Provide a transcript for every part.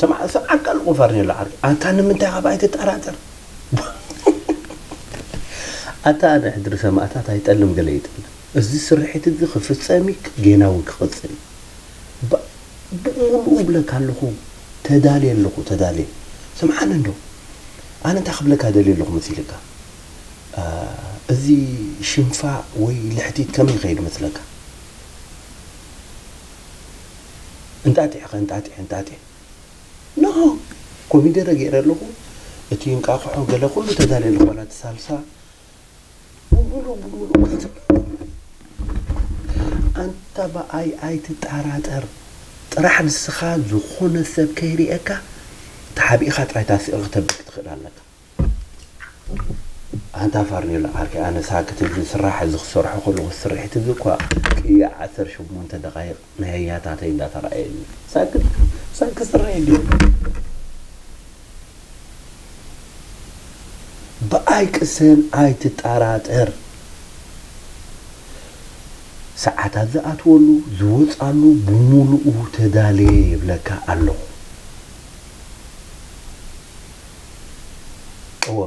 ስምዓካ ኣለኹ ፋርኔሎ ዓርኪ፣ ኣንታ ንምንታይ ካብ ኣይትጠራጠር? ኣታ ኣነ ሕድሪ ሰማእታት ኣይጠልም ገለ ይጠልም። እዚ ስርሒት እዚ ክፍጸም እዩ፣ ጌና እውን ክቕጽል እዩ። ብ-፣ ብምሉኡ እብለካ ኣለኹ፣ ተዳልየ ኣለኹ፣ ተዳልየ። ስምዓኒ እንዶ፣ ኣነ እንታይ ክብለካ ደልየ ኣለኹ መሲልካ? አ፣ እዚ ሽንፋ ወይ ልሕቲት ከመይ ይኸይድ መስለካ? እንጣጢዕኸ፣ እንጣጢዕ፣ እንጣጢዕ። ኖ፣ ኮሚደረ ገይረ ኣለኹ። እቲ እንቃቑሖ ገለ ኩሉ ተዳልየ ኣለኹ። ዋላ እቲ ሳልሳ ብምሉእ፣ ብምሉእ። ኣንታ ብኣይ ኣይትጠራጠር። ጥራሕ ንስኻ ዝኾነ ሰብ ከይርእየካ፣ ተሓቢእኻ ጥራይ እታ ስእሊ ክተብክ ትኽእል ኣለካ። ኣንታ ፋርኔሎ ዓርከይ፣ ኣነ ሳክት እዚ ስራሕ እዚ ክሰርሖ ከለኹ፣ ስርሒት እዚ እኳ ቅያ ዓሰርተ ሸሞንተ ደቓይቕ ናይ ኣያታተይ እንዳተራእየኒ። ሳክት፣ ሳክት ስርሒት ድዩ? ብኣይ ቅሰን ኣይትጠራጠር። ሰዓታት ዝኣትወሉ፣ ዝወጻሉ ብምሉኡ ተዳልየ ይብለካ ኣለኹ። እወ።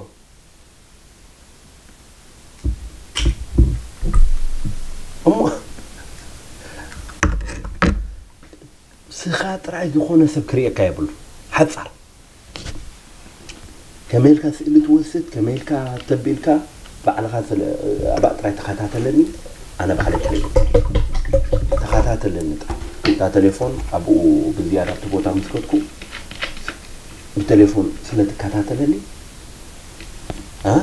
እሞ ስኻ ጥራይ ዝኾነ ሰብ ክርእየካ የብሉ። ሓጻር። ከመይ ኢልካ ስእሊ ትወስድ፣ ከመይ ኢልካ ተቢልካ፣ ባዕልኻ ስለ-፣ ኣባእ ጥራይ ተኸታተለኒ፣ ኣነ ባዕለይ ክርኢ። ተኸታተለኒ ጥራይ። እታ ቴሌፎን ኣብኡ ብዝያዳ ኣብቲ ቦታ ምስ ከድኩ፣ ብቴሌፎን ስለ ትከታተለኒ፣ እ?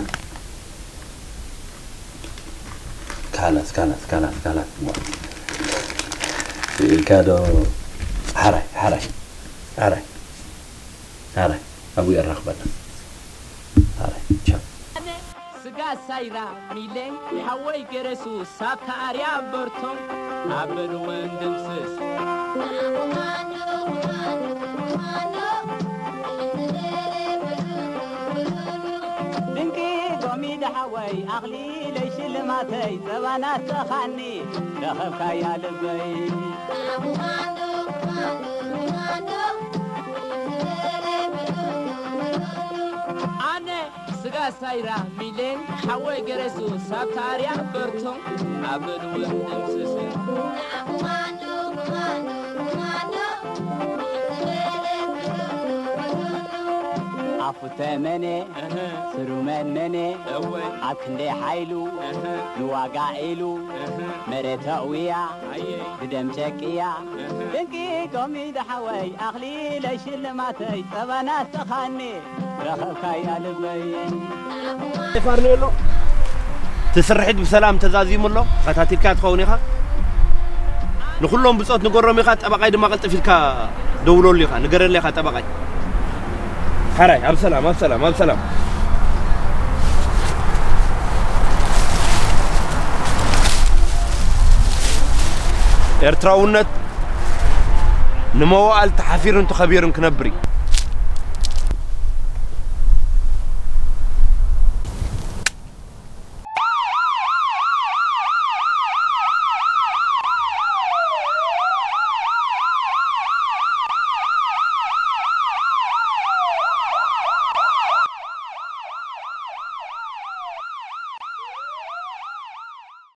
ካላስ፣ ካላስ፣ ካላስ፣ ካላስ። ስኢልካ ዶ? ሓራይ፣ ሓራይ፣ ሓራይ፣ ሓራይ። ኣብኡ የራኽበና። ሓራይ፣ ቻው። ስጋ ሳይራ ሚሌ ሓወይ ገረሱ ሳብታ ኣርያ በርቶ ኣበሉ ወንድምስስ ድንቂ ጎሚዳ ሓወይ ኣኽሊለይ ሽልማተይ ጸባ ናፍቕኻኒ ረኸብካያ ልበይ ኣነ ስጋ ሳይራ ሚሌን ሓወይ ገረሱ ሳብታ ኣርያ በርቶ ኣበሉ ወንድምስስ ኣፉተ መነ እህ፣ ስሩ መን መነ እወ፣ ኣብ ክንደይ ሓይሉ እህ፣ ንዋጋ ኢሉ እህ፣ መሬት ኣእውያ ኣየ፣ ብደም ጨቅያ እህ። ድንቂ ጎሚዳ ሓወይ ኣኽሊለይ ሽልማተይ ጸባ ናፍቕኻኒ ረኸብካያ ልበይ። ፋርኔሎ ትስርሒት ብሰላም ተዛዚሙ ኣሎ። ተኸታቲልካ ትኸውን ኢኻ። ንኹሎም ብጾት ንገሮም ኢኻ። ጠበቓይ ድማ ቀልጥፍ ኢልካ ደውለሉ ኢኻ፣ ንገረሉ ኢኻ ጠበቓይ። ሓራይ ኣብ ሰላም፣ ኣብ ሰላም፣ ኣብ ሰላም። ኤርትራውነት ንመዋእል ተሓፊሩን ተኸቢሩን ክነብር እዩ።